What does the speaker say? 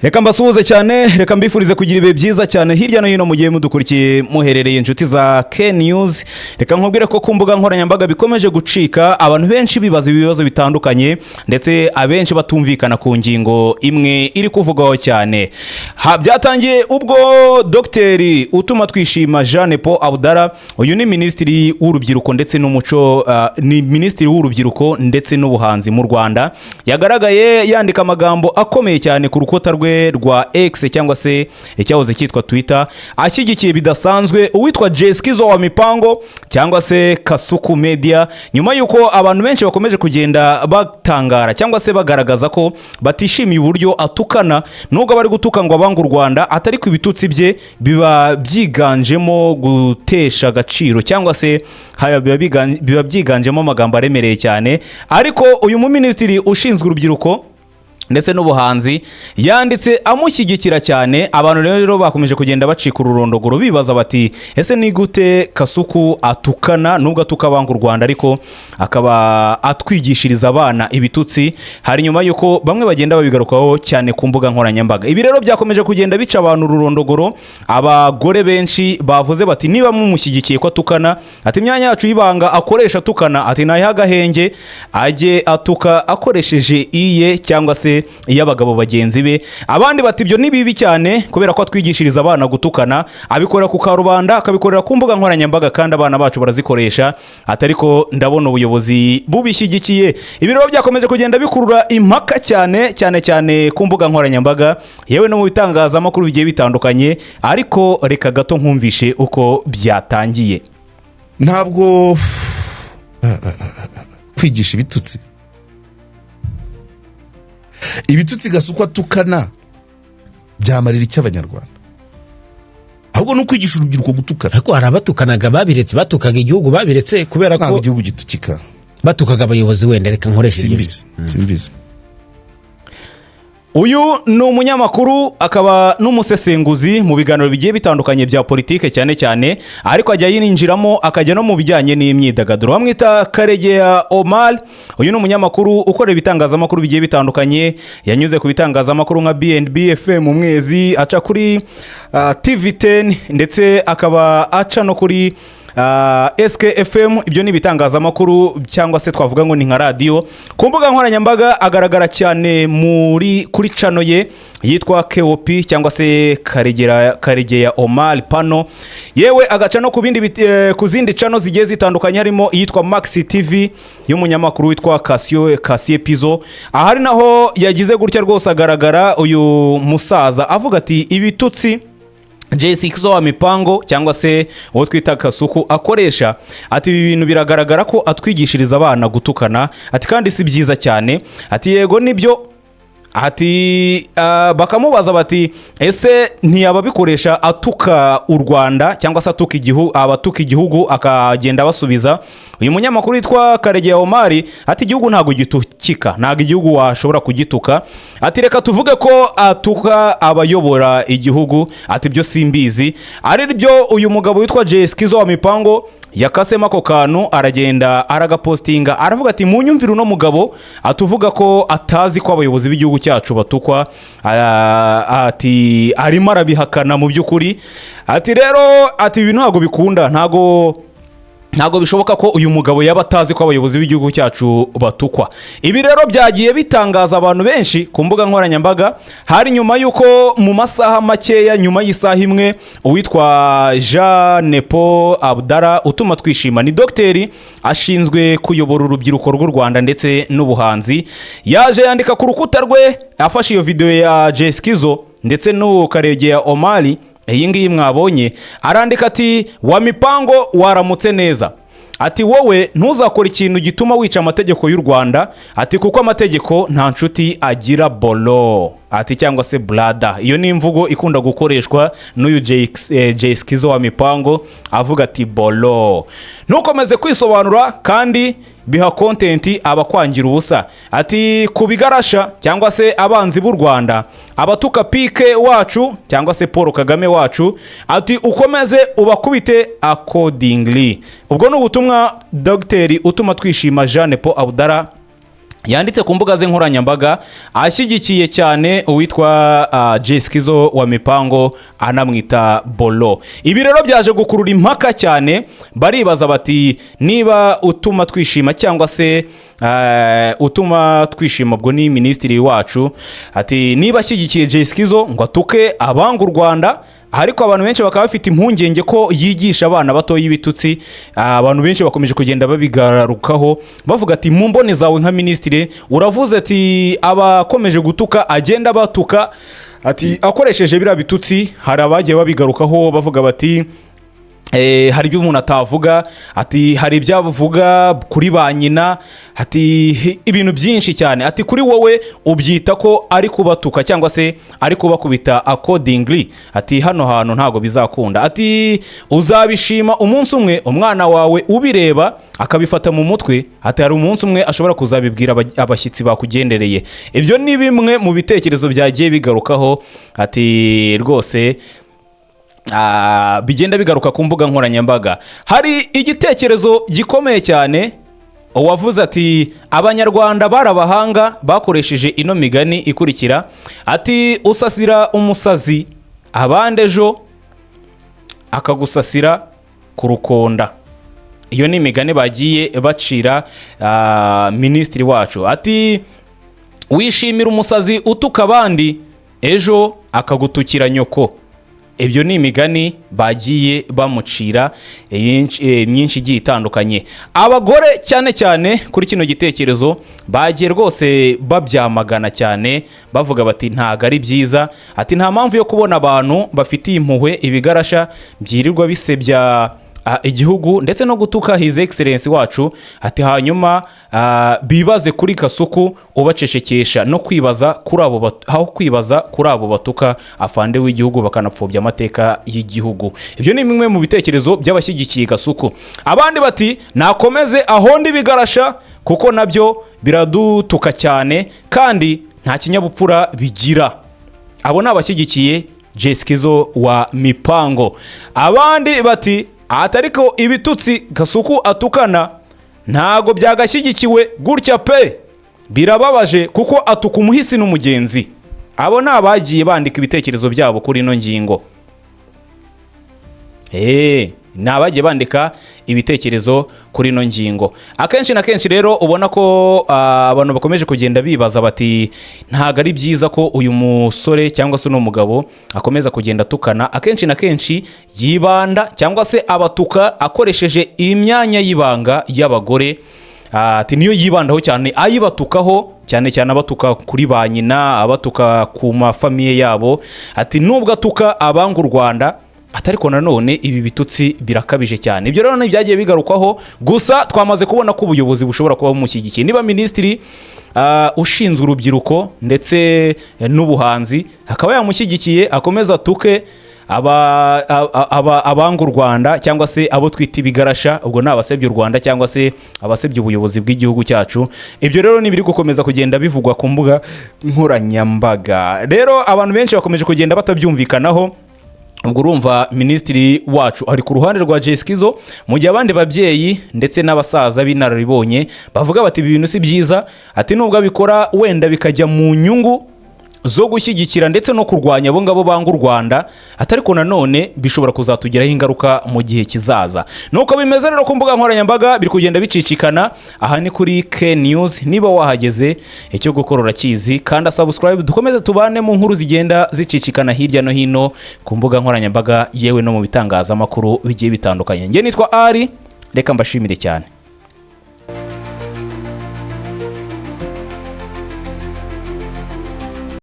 Reka mbasuhuze cyane, reka mbifurize kugira ibihe byiza cyane hirya no hino mugiye mudukurikiye muherereye, inshuti za K News. Reka nkubwire ko ku mbuga nkoranyambaga bikomeje gucika, abantu benshi bibaza ibibazo bitandukanye, ndetse abenshi batumvikana ku ngingo imwe iri kuvugwaho cyane. Byatangiye ubwo Dogiteri Utumatwishima Jean Nepo Abdallah, uyu ni minisitiri w'urubyiruko ndetse n'umuco, ni minisitiri w'urubyiruko ndetse n'ubuhanzi mu Rwanda, yagaragaye yandika amagambo akomeye cyane ku rukuta rwe rwa X, cyangwa se icyahoze cyitwa Twitter, ashyigikiye bidasanzwe uwitwa Jesikizo wa Mipango cyangwa se Kasuku Media, nyuma y'uko abantu benshi bakomeje kugenda batangara cyangwa se bagaragaza ko batishimiye uburyo atukana, nubwo bari gutuka ngo abanga u Rwanda, atari ku ibitutsi bye biba byiganjemo gutesha agaciro cyangwa se biba byiganjemo amagambo aremereye cyane. Ariko uyu muminisitiri ushinzwe urubyiruko ndetse n'ubuhanzi yanditse amushyigikira cyane. Abantu rero bakomeje kugenda bacika ururondogoro, bibaza bati: "Ese ni gute Kasuku atukana, nubwo atuka abanga u Rwanda, ariko akaba atwigishiriza abana ibitutsi?" Hari nyuma y'uko bamwe bagenda babigarukaho cyane ku mbuga nkoranyambaga. Ibi rero byakomeje kugenda bica abantu ururondogoro. Abagore benshi bavuze bati: "Niba mumushyigikiye ko atukana," ati, "imyanya yacu y'ibanga akoresha atukana," ati, "nayihe agahenge, ajye atuka akoresheje iye cyangwa se iy'abagabo bagenzi be." Abandi bati: "Ibyo ni bibi cyane kubera ko atwigishiriza abana gutukana, abikorera ku karubanda, akabikorera ku mbuga nkoranyambaga, kandi abana bacu barazikoresha." Atari ko ndabona ubuyobozi bubishyigikiye. Ibi rero byakomeje kugenda bikurura impaka cyane cyane cyane ku mbuga nkoranyambaga, yewe no mu bitangazamakuru bigiye bitandukanye. Ariko reka gato nkumvishe uko byatangiye. Ntabwo kwigisha ibitutsi, ibitutsi Gasuku atukana byamarira icyo Abanyarwanda? Ahubwo ni ukwigisha urubyiruko gutukana. Ariko hari abatukanaga babiretse, batukaga igihugu babiretse kubera Ntabwo ko igihugu gitukika. Batukaga abayobozi wenda, reka nkoreshe iryo. Simbizi, simbizi. Uyu ni umunyamakuru akaba n'umusesenguzi mu biganiro bigiye bitandukanye bya politike cyane cyane, ariko ajya yinjiramo akajya no mu bijyanye n'imyidagaduro. Bamwita Karegeya Omar. Uyu ni umunyamakuru ukorera ibitangazamakuru bigiye bitandukanye. Yanyuze ku bitangazamakuru nka B&B FM Umwezi, aca kuri TV 10, ndetse akaba aca no kuri SKFM. Ibyo ni ibitangazamakuru cyangwa se twavuga ngo ni nka radiyo. Ku mbuga nkoranyambaga agaragara cyane muri kuri channel ye yitwa KOP cyangwa se Karegeya Omar Pano, yewe agaca no ku bindi ku zindi channel zigiye zitandukanye, harimo iyitwa Max TV y'umunyamakuru witwa Kasiyo Kasiye Pizo. Ahari naho yagize gutya rwose agaragara uyu musaza avuga ati: "Ibitutsi Jay wa Mipango cyangwa se uwo twita Kasuku akoresha," ati, "ibi bintu biragaragara ko atwigishiriza abana gutukana," ati, "kandi si byiza cyane." Ati: "Yego nibyo." Ati bakamubaza bati: "Ese ntiyaba abikoresha atuka u Rwanda cyangwa se atuka igihugu, abatuka igihugu?" Akagenda abasubiza uyu munyamakuru witwa Karegeya Omari ati: "Igihugu ntabwo gitukika, ntabwo igihugu washobora kugituka." Ati: "Reka tuvuge ko atuka abayobora igihugu," ati, "ibyo simbizi." Ari byo uyu mugabo witwa Jesikizo wa Mipango yakasemo ako kantu, aragenda aragapostinga, aravuga ati: "Munyumvire uno mugabo atuvuga ko atazi ko abayobozi b'igihugu cyacu batukwa." Ati: "Arimo arabihakana mu by'ukuri." Ati rero, ati: "Ibi ntabwo bikunda, ntabwo bishoboka ko uyu mugabo yaba atazi ko abayobozi b'igihugu cyacu batukwa." Ibi rero byagiye bitangaza abantu benshi ku mbuga nkoranyambaga. Hari nyuma y'uko mu masaha makeya, nyuma y'isaha imwe, uwitwa Jean Nepo Abdara Utumatwishima, ni dogiteri ashinzwe kuyobora urubyiruko rw'u Rwanda ndetse n'ubuhanzi, yaje yandika ku rukuta rwe afashe iyo videwo ya Jesikizo ndetse n'uwo Karegeya Omari, iyi ngiyi mwabonye, arandika ati: "Wa Mipango, waramutse neza." Ati: "Wowe ntuzakore ikintu gituma wica amategeko y'u Rwanda," ati, "kuko amategeko nta nshuti agira, bro," ati, cyangwa se brother. Iyo ni imvugo ikunda gukoreshwa n'uyu Jesikizo wa Mipango, avuga ati: "Bro, ntukomeze kwisobanura kandi biha content abakwangira ubusa." Ati: "Ku bigarasha cyangwa se abanzi b'u Rwanda, abatuka PK wacu cyangwa se Paul Kagame wacu," ati, "ukomeze ubakubite accordingly." Ubwo ni ubutumwa Dogiteri Utumatwishima Jean Paul Abdara Yanditse ku mbuga ze nkoranyambaga ashyigikiye cyane uwitwa Jay Squeezer wa Mipango, anamwita Bolo. Ibi rero byaje gukurura impaka cyane. Baribaza bati: "Niba utuma twishima cyangwa se utuma twishima," ubwo ni minisitiri wacu, ati niba ashyigikiye Jay Squeezer ngo atuke abanga u Rwanda, ariko abantu benshi bakaba bafite impungenge ko yigisha abana batoya ibitutsi. Abantu benshi bakomeje kugenda babigarukaho, bavuga ati: "Mu mboni zawe nka minisitiri, uravuze ati abakomeje gutuka agenda batuka," ati akoresheje biriya bitutsi. Hari abagiye babigarukaho bavuga bati: "Hari ibyo umuntu atavuga," ati hari ibyo avuga kuri ba nyina, ati ibintu byinshi cyane, ati kuri wowe ubyita ko ari kubatuka cyangwa se ari kubakubita accordingly, ati hano hantu ntabwo bizakunda, ati uzabishima umunsi umwe umwana wawe ubireba akabifata mu mutwe, ati hari umunsi umwe ashobora kuzabibwira abashyitsi bakugendereye. Ibyo ni bimwe mu bitekerezo byagiye bigarukaho, ati rwose bigenda bigaruka ku mbuga nkoranyambaga. Hari igitekerezo gikomeye cyane, uwavuze ati Abanyarwanda bari abahanga, bakoresheje ino migani ikurikira, ati usasira umusazi abandi ejo akagusasira ku rukonda. Iyo ni imigani bagiye bacira minisitiri wacu, ati wishimira umusazi utuka abandi, ejo akagutukira nyoko. Ibyo ni imigani bagiye bamucira myinshi igiye itandukanye. Abagore cyane cyane kuri kino gitekerezo bagiye rwose babyamagana cyane, bavuga bati ntabwo ari byiza, ati nta mpamvu yo kubona abantu bafitiye impuhwe ibigarasha byirirwa bisebya igihugu ndetse no gutuka His Excellence wacu, ati hanyuma bibaze kuri Kasuku ubacecekesha no kwibaza kuri abo aho kwibaza kuri abo batuka afande w'igihugu bakanapfobya amateka y'igihugu. Ibyo ni bimwe mu bitekerezo by'abashyigikiye Kasuku. Abandi bati nakomeze ahonde ibigarasha kuko nabyo biradutuka cyane kandi nta kinyabupfura bigira. Abo ni abashyigikiye Jay Squeezer wa Mipango. Abandi bati ati ariko ibitutsi Kasuku atukana ntago byagashyigikiwe gutya pe, birababaje kuko atuka umuhisi n'umugenzi. Abo ni abagiye bandika ibitekerezo byabo kuri ino ngingo. Ni abagiye bandika ibitekerezo kuri ino ngingo. Akenshi na kenshi rero ubona ko abantu bakomeje kugenda bibaza bati ntabwo ari byiza ko uyu musore cyangwa se uno mugabo akomeza kugenda atukana. Akenshi na kenshi yibanda cyangwa se abatuka akoresheje imyanya y'ibanga y'abagore. Ati niyo yibandaho cyane, ayibatukaho cyane cyane, abatuka kuri ba nyina, abatuka ku mafamiye yabo, ati nubwo atuka abanga u Rwanda, ati ariko nanone ibi bitutsi birakabije cyane. Ibyo rero ntibyagiye bigarukwaho, gusa twamaze kubona ko ubuyobozi bushobora kuba bumushyigikiye. Niba minisitiri ushinzwe urubyiruko ndetse n'ubuhanzi akaba yamushyigikiye, akomeza atuke abanga u Rwanda cyangwa se abo twita ibigarasha, ubwo ni abasebya u Rwanda cyangwa se abasebya ubuyobozi bw'igihugu cyacu. Ibyo rero ni ibiri gukomeza kugenda bivugwa ku mbuga nkoranyambaga. Rero abantu benshi bakomeje kugenda batabyumvikanaho. Ubwo urumva minisitiri wacu ari ku ruhande rwa Jay Squeezer, mu gihe abandi babyeyi ndetse n'abasaza b'inararibonye bavuga bati ibi bintu si byiza, ati nubwo abikora wenda bikajya mu nyungu zo gushyigikira ndetse no kurwanya abo ngabo banga u Rwanda, ati ariko nanone bishobora kuzatugiraho ingaruka mu gihe kizaza. Nuko bimeze rero ku mbuga nkoranyambaga, biri kugenda bicicikana. Aha ni kuri K News. Niba wahageze, icyo gukora urakizi, kanda subscribe, dukomeze tubane mu nkuru zigenda zicicikana hirya no hino ku mbuga nkoranyambaga, yewe no mu bitangazamakuru bigiye bitandukanye. Njye nitwa Ari, reka mbashimire cyane.